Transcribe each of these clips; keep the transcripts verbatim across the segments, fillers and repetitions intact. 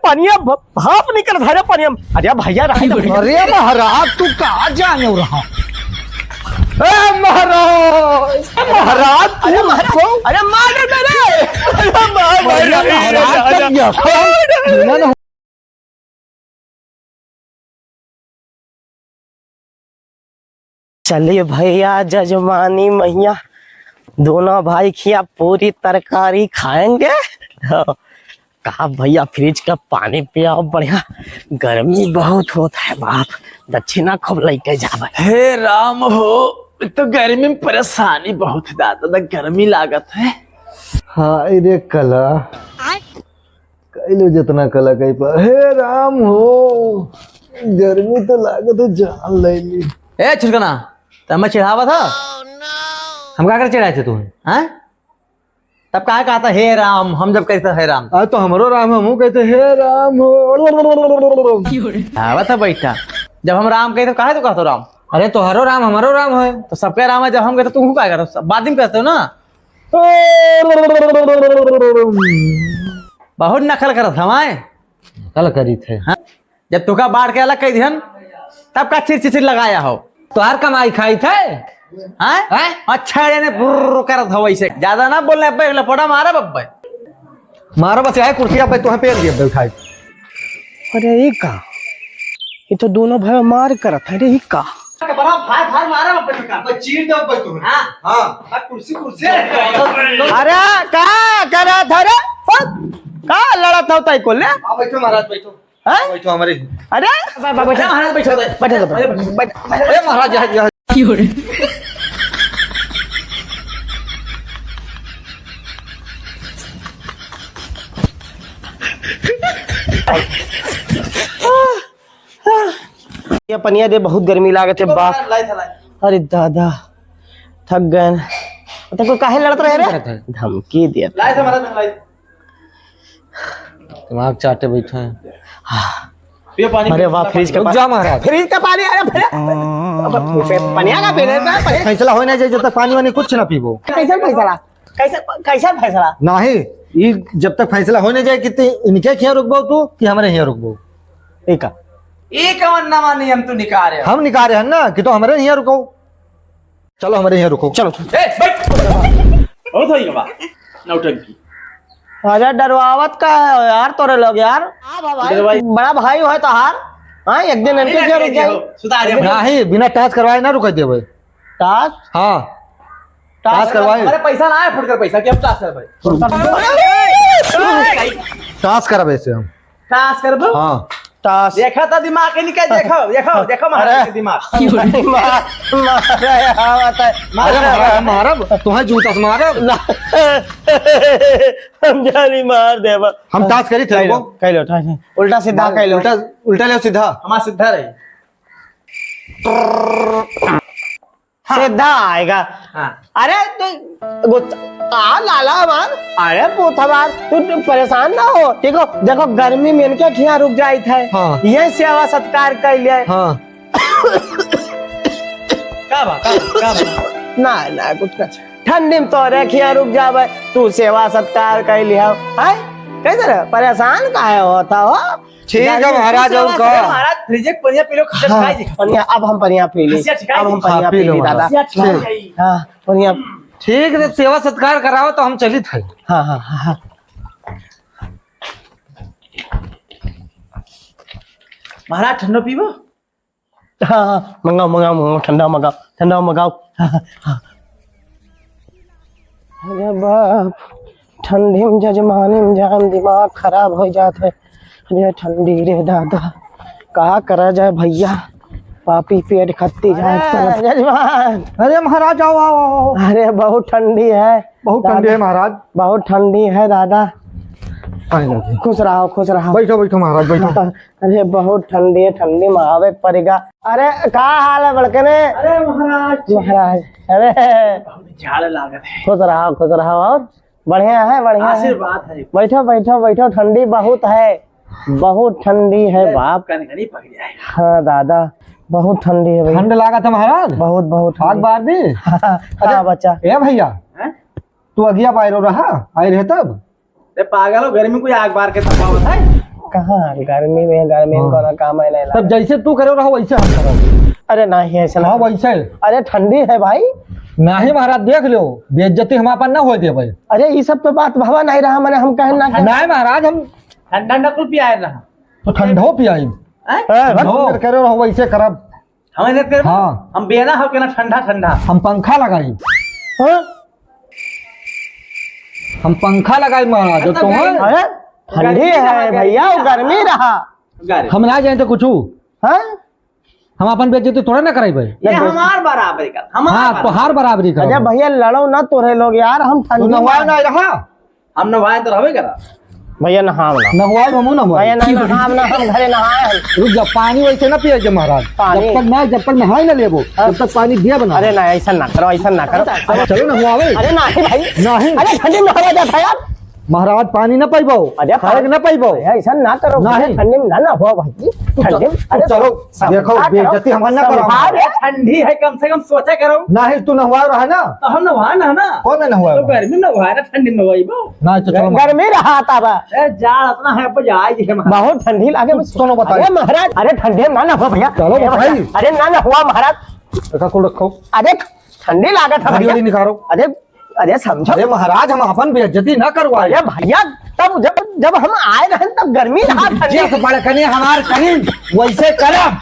पनिया भ-, भाप निकलत है रे पनिया में। अरे भैया, रहा दे। अरे महाराज, तू कहाँ जाने रहा? ए महाराज, महाराज, तू अरे महाराज, रुको। अरे मार दे रे। अरे मार, मार, अरे मार, महाराज, मार, तब मार, देखो, मार। चलिए भैया, जजमानी मैया, दोनों भाई खिया पूरी तरकारी खाएंगे। का भैया, फ्रिज का पानी पियाओ बढ़िया, गर्मी बहुत होत है बाप, दक्षिणा खूब लइके जावे। हे राम हो, एक तो गर्मी में परेशानी बहुत है दादा, गर्मी लागत है। हाँ, ए रे कला। आय। कइलो जितना कला कइ पा। हे राम हो, गर्मी तो लागत है, जान ले ली। ए छुटकना, त हमें चिढ़ावत ह? हम का कर चिढ़ाए थे तुम्हें, हाँ? तब काहे कहता हे राम, हम जब कहते हे राम? आज तो हमरो राम, हमहू कहते हे राम हो। आवत है बैठा, जब हम राम कहते काहे तो कहते राम? अरे तोहरो राम, हमरो राम है। तो सबके राम है, जब हम कहते तुमको काहे कहते? बाद में कहते हो ना। बहुत नकल करत हमारे। नकल करी थे। हाँ? जब तुका बाढ़ के अलग कह दिहन, तब का चिर चिर चिर लगाया हो? तोहार कमाई खाई थे? हाँ? हैं? अच्छा, रे ने बुर्र करत हो ऐसे। ज्यादा ना बोलने अब्बे, लपड़ा मारा बब्बे। मारो बस, यह कुर्सी पे तुहें पेल दिया बैठाई। अरे, ई का? ई तो दोनों भाई मार करत है रे, ई का? बड़ा भाई, भाई मारा बब्बे का, बस चीर दे बब्बे तू। हाँ। हाँ। आ कुर्सी, कुर्सी। अरे, का करत है रे? का लड़त हो ताई को ले? हाँ, बैठो महाराज, बैठो। हैं? बैठो हमारे। अरे? बा-, बा-, बैठो। अरे महाराज, बैठो, बैठो। बैठो, बैठो, बैठो। बैठो, बैठो। अरे महाराज, यहाँ, यहाँ। ये पनिया दे, बहुत गर्मी लागत है बाप। लाई था, लाई। अरे दादा, थक गए। तो को काहे लड़त रहे रे? धमकी दिया। लाई था, महाराज, लाई। दिमाग चाटे बैठे हैं। पियो पानी, अरे पियो, वाह, ठंडा फ्रिज पानी। का रुक जा महाराज। फ्रिज का पानी, अरे भैया। अब पनिया का पीने का, पनिया। फैसला होए ना जाए जब तक पानी वानी कुछ ना पीबो। कैसे फैसला? कैसे, कैसे फैसला? नहीं, ई जब तक फैसला होए ना जाए कि ते इनके खिया रुकबो तू कि हमरे हिया रुकबो? ई का? ई कवन नवा नियम तू निकारे हो? हम निकारे हैं ना कि तो हमरे हिया रुको। चलो, हमरे यहाँ रुको। चलो। ए, बैठ। बहुत होई बा। नौटंकी। अरे, डरवावत का है यार, तोरे लोग यार? हाँ, बाबा। इधर भाई। बड़ा भाई है तोहार। हाँ, एक दिन इनके अरे, घर अरे, जाए। सुधार दे। नहीं, बिना टास करवाए ना रुके देवे। टास? हाँ। टास टास करवाए। अरे, पैसा ना है, फुटकर पैसा, कि हम टास करवाए? टास करवाए से हम। टास करबो? हाँ। टास। देखा था दिमाग के निकल, देखो, देखो, देखो महाराज अरे। के दिमाग। मार, मार, मार, मार। अरे महाराज, मारब, तुम्हें जूता से मारब। ना। हम जानी मार देबा। हम टास करी थे कइलो, वो। कइलो, टास। उल्टा सीधा कइलो। उल्टा, उल्टा ले सीधा। हमार सीधा रही। हाँ। सीधा आएगा। हाँ। अरे, तू गुस्सा, आ लाला हमार, अरे पूत हमार, तू, तू परेशान ना हो, ठीक हो? देखो, गर्मी में इनके खिया रुक जाइत है, हाँ। ये सेवा सत्कार कर ले। हाँ। का बा, का बा, का बा? ना, ना, कुछ ना। ठंडी में तोरे खिया रुक जावे, तू सेवा सत्कार कर लिया, हैं? कैसे रे? परेशान काहे होता हो? ठीक है महाराज, और का? महाराज, फ्रिज के पनिया पी लो, खा हाँ, खाई जी। पनिया, अब हम पनिया पी ली। हंसिया ठिकाई अब हम जी। पनिया हाँ, पी पी लो ली, दादा। महाराज। हंसिया ठिकाई जी। हाँ, पनिया। ठीक है, सेवा सत्कार कराओ तो हम चलित है। हाँ, हाँ, हाँ, हाँ। महाराज, ठंडो पीबो? हाँ, हाँ, मंगाओ, मंगाओ, मंगाओ, ठंडा मंगाओ, ठंडा मंगाओ। हाँ, हाँ, हाँ। अरे बाप, ठंडी में जजमानी में जान दिमाग खराब हो जात है। अरे ठंडी रे दादा, का करा जाए भैया, पापी पेट खत्ती जाए अरे तो। जजमान। अरे महाराज, आओ, आओ, आओ, आओ। अरे बहुत ठंडी है। बहुत ठंडी दादा, है महाराज। बहुत ठंडी है दादा। आए ना। खुश रहो, खुश रहो। बैठो, बैठो महाराज, बैठो। अरे बहुत ठंडी है, ठंडी में आवे के पड़ेगा। अरे का हाल है बड़कने? अरे महाराज। महाराज, अरे। बहुत झाड़ लागत है। खुश रहो, खुश रहो। और बढ़िया है, बढ़िया है। आशीर्वाद है। बैठो, बैठो, बैठो, ठंडी बहुत है, बहुत ठंडी है अरे बाप। कनकनी पकड़ जाएगा। हाँ दादा, बहुत ठंडी है भैया। ठंड लागत है महाराज? बहुत, बहुत आग ठंडी। बार दी? हाँ, अरे, हाँ, बच्चा। ए भैया, हैं? तू अगिया पायरो रहा, आए रहे तब? ए पागल हो, गर्मी कोई आग बार के तपावत है? कहाँ? गर्मी में, गर्मी में हाँ। कौनो काम है नहीं तब लगा। जैसे तू करे रहो, वैसे हम करो। अरे नहीं, ऐसा हाँ, नहीं। वैसे। अरे ठंडी है भाई। नहीं महाराज, देख लो, बेइज्जती हम अपन ना होए देबे। अरे, ई सब तो बात भवा नहीं रहा, मने हम कहे ना कि नहीं महाराज, हम ठंडा न कुल पियाए रहा। तो ठंडो पियाई। हैं? ए, भर ठंडो। तुम करे रहो, वैसे करब। हम इधर करब। हाँ। हम बेना हो के ना ठंडा ठंडा। हम पंखा लगाई। हाँ? हम पंखा लगाई महाराज, अरे तो तब हैं? अरे, ठंडी गर्मी है ना, भैया, वो गर्मी गर्मी रहा। गर्मी। हम ना जाए तो कुछ। हाँ? हम अपन बेइज्जती थोड़ा ना कराई भाई। ये हमार बराबरी कर, हमार हाँ, बराबरी। तोहार बराबरी कर। अरे भैया, लड़ो ना तोरे लोग यार, हम तू ठंडी नहवाए में ना रहा। हम नहवाए तो रहबे करा। भैया, नहाओ ना। नहवाए हमहू नहवाए। भैया, ना नहाओ ना, हम घरे नहाए हैं। रुक जा, पानी वैसे ना पिए के महाराज। पानी? जब तक मैं, जब तक नहाए ना लेबो, हाँ। तब तक पानी दिया बना। अरे ना, ऐसा ना करो, ऐसा ना करो। अरे चलो नहवावे। अरे नहीं भाई। नहीं। अरे ठंडी में नहावा जाता यार। महाराज, पानी ना पइबो, अरे खाए के पा-, ना पइबो। अरे, ऐसा ना करो, नहीं। ठंडी में ना, ना हो भाई। तू ठंडी में, चल, अरे, चलो, सम-, देखो, समझा करो, बेइज्जती हमार ना करो। समझा अरे, ठंडी है, कम से कम सोचा करो। नहीं, तू नहवा रहा ना। तो हम नहवा ना, ना। कौन है नहवा? तो गर्मी में नहवा ना, ठंडी में नहवाई बो। ना, तो चलो, ग-, गर्मी रहा था बा। ए, जाड़ इतना है, अब जाए जी हम। बहुत ठंडी लागे, तू बस। सुनो, बताइए। अरे महाराज, अरे ठंडी में ना, ना हो भैया। चलो, ए भैया, बताइए। अरे ना, ना हुआ महाराज। रखा, कुल रखो। अरे ठंडी लागत है गाड़ी भैया। वाड़ी निकालो। अरे अरे समझो। अरे महाराज, हम अपन बेइज्जती ना करवाए। अरे भैया, तब जब, जब हम आए रहन तब गर्मी रहा था। जैसे बड़कने हमार करीब, वैसे करब।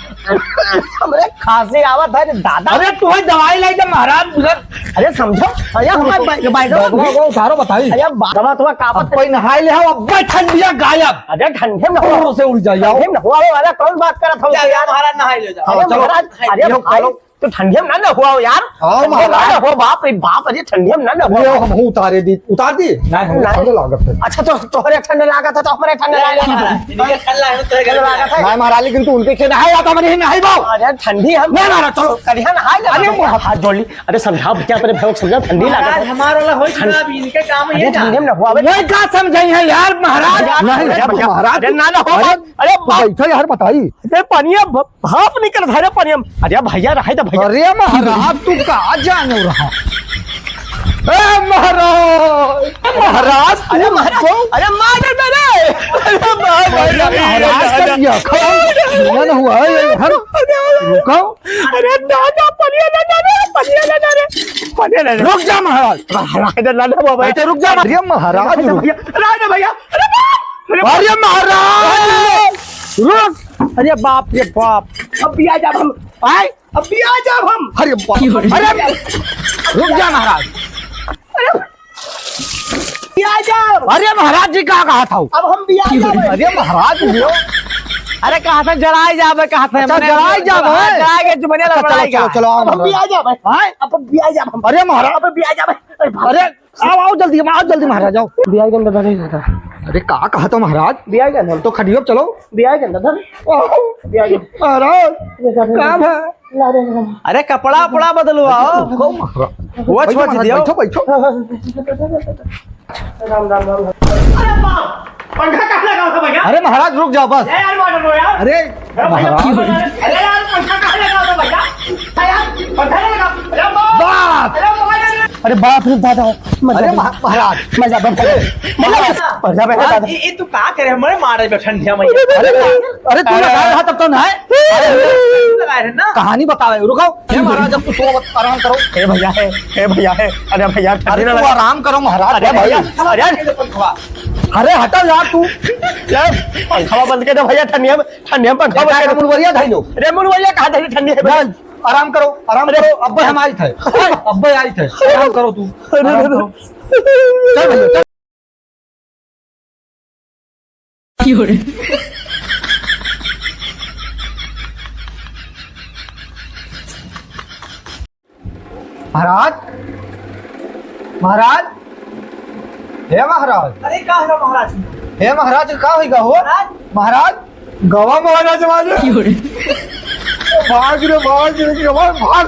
हमरे खांसी आवत है रे दादा। अरे तू ही दवाई लाई दे महाराज, बुझल। अरे समझो, अरे हमार बै-, बैठो। दवा, दवा उतारो, बताई। अरे बा-, दवा, दवा का अब कोई नहाए ले हो, अब ठंडिया गायब। अरे ठंडे में जोर से उड़ जाइए। ठंडे में हुआ वाला कौन बात करत हो जा, यार? महाराज नहाए ले जा। अरे हाँ, चलो। महाराज, अरे ये भाई। चलो। तो ठंडिया में ना, ना हुआ हो यार। हाँ, ठंडिया में ना, महाराज। ना हो, बाप रे बाप, अरे ठंडिया में ना, ना हुआ। ले, हम उतारे दी, उतार दी। नहीं, नहीं। ठंड लागत है। अच्छा, तो तोहरे ठंड लागत है, तो हमरे ठंड नहीं, लागत है। नहीं, इनके ठंड लागत है, ठंड लागत है। नहीं, महाराज, लेकिन तू उनके खेत नहाए, या तो हमारे यहाँ नहाए बाओ। अरे, ठंडी हम नहीं, महाराज, चलो। करिया नहाए जा। अरे, महाराज। हाथ जोड़ ली। अरे, समझाओ, भैया, अपने भाई को समझाओ, ठंडी लागत है। महाराज, हमारा वाला होई ठंड। खराब, इनके काम अरे, ये जा। ठंडी में ना हुआ, अबे। वही का समझाई है यार, महाराज। अरे, नहीं, अरे, तू भैया, महाराज, अरे, ना, ना, हो, अरे, बाप। अरे, भाई, तो यार बताई। अरे, पनिया भ-, भाप निकल था रे पनिया में। अरे भैया, रहे दे भैया। अरे महाराज, तू का जाने रहा? ए महाराज, महाराज, अरे महाराज, रुको। अरे मार दे रे। अरे मार दे अरे रे। महाराज, का दिया? खड़ा ना हुआ है, ये हर रुको। अरे दादा, पनिया ना, ना, ना, पनिया ना, ना रे। पनिया ना, ना। रुक जा महाराज। अरे ना, ना, बाबा। अरे रुक जा। अरे महाराज, अरे रुक। भैया, अरे भैया, अरे बाप। अरे महाराज, रुक। अरे बाप रे बाप, अब भी आ जा हम। आए? अब भी आ जाब हम। अरे बाप, अरे, रुक जा महाराज। अरे, भी आ जाब। अरे महाराज जी का कहा था? अब हम भी आ जाब। अरे महाराज जी। अरे कहा था जराई जाबे, कहा था अच्छा, मने जराई जाबे। हाँ, जराई के जुमनिया अच्छा, चलो, लड़ाई चलो, का। चलो, आओ अब हम भी महाराज। आ जाब। हाँ? अब भी आ जाब हम। अरे महाराज। अब भी आ जाब। अरे बाप। अरे आओ, आओ जल्दी, आओ जल्दी महाराज, आओ। बियाह के अंदर धरे दादा। अरे का कहा था महाराज? बियाह के अंदर। तो खटियो पे चलो। बियाह के अंदर धर। आओ। बियाह के अंदर। महाराज, ये कर दे। का भा? ला रे, ला रे। अरे कपड़ा, उपड़ा बदलवाओ। रुको महाराज। वो बैठो छोड़ महाराज, दियो। बैठो, बैठो। राम, राम, राम। अरे बाप, पंखा कहाँ लगा था भैया? अरे महाराज रुक जाओ बस। ए यार, मार दो यार। अरे अरे भैया, महाराज। अरे यार, पंखा कहाँ लगा दो भैया? अरे यार, पंखा नहीं लगा। अरे बाप! बाप! अरे मोबाइल लगा। अरे बाप रे दादा, मजा अरे बा। महा-, महाराज। मजा बा। ए, मजा बा। महाराज। मजा बा, हाँ, दादा। ये, ये तू का करे? हमारे मारे बे ठंडिया में। अरे, अरे, तू अरे। लगा रहा तब तो ना है। अरे, तू लगा रहे ना। कहानी बतावे, रुको। हे महाराज, अब तू सो, आराम करो। हे भैया, हे, हे भैया, हे। अरे भैया, अरे ठंडी तू लगा। आराम करो महाराज। अरे भैया, अरे। अरे हटो यार तू। यार, पंखा बंद कर दे भैया, ठंडिया में। ठंडी में पंखा बेटा, बंद कर। मुड़वरिया धइलो। अरे मुड़वरिया कहाँ धइलो ठंडी है? ना, आराम करो, आराम अरे। करो, अब्बे हम आई थे। अब्बे आई थे, आराम करो तू। अरे, आराम अरे, करो। अरे। चल भैया, चल। महाराज, महाराज, हे महाराज। अरे का है महाराज? हे महाराज, का होइगा हो? महाराज। महाराज, गवा महाराज मारे। भाग रे, भाग रे, भाग, भाग।